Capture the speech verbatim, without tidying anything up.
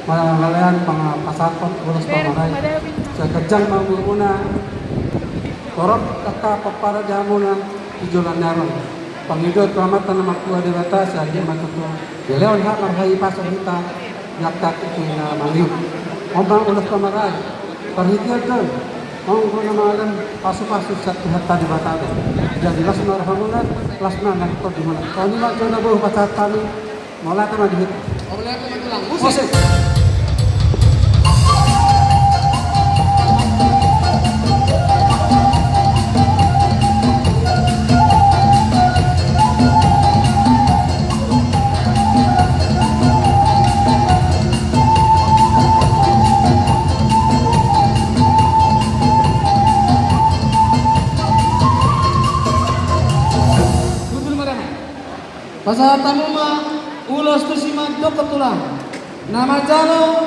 Mauliate ma pasahathon ulos pamarai. Sai ganjang ma umurmuna. Torop angka pomparan ni hamuna di joloan ni ari on. Pangidoan tu Amanta na martua Debata sai anggiat ma tutu dilehon hak marhahipason hita di angka tingki na mangihut. On ma ulos pamarai. Parhitean do on, anggo na mangalehon pasupasu sian Tuhanta Debata do. Jadi las ma rohamuna, las ma tondimuna. Songon i ma jolo na boi hupasahat hami. Mauliate ma di hita. Mauliate ma tulang. Musik. Tutu ma da. Pasahat hamu ma ulos tusi mandok tu tulang. Na manjalo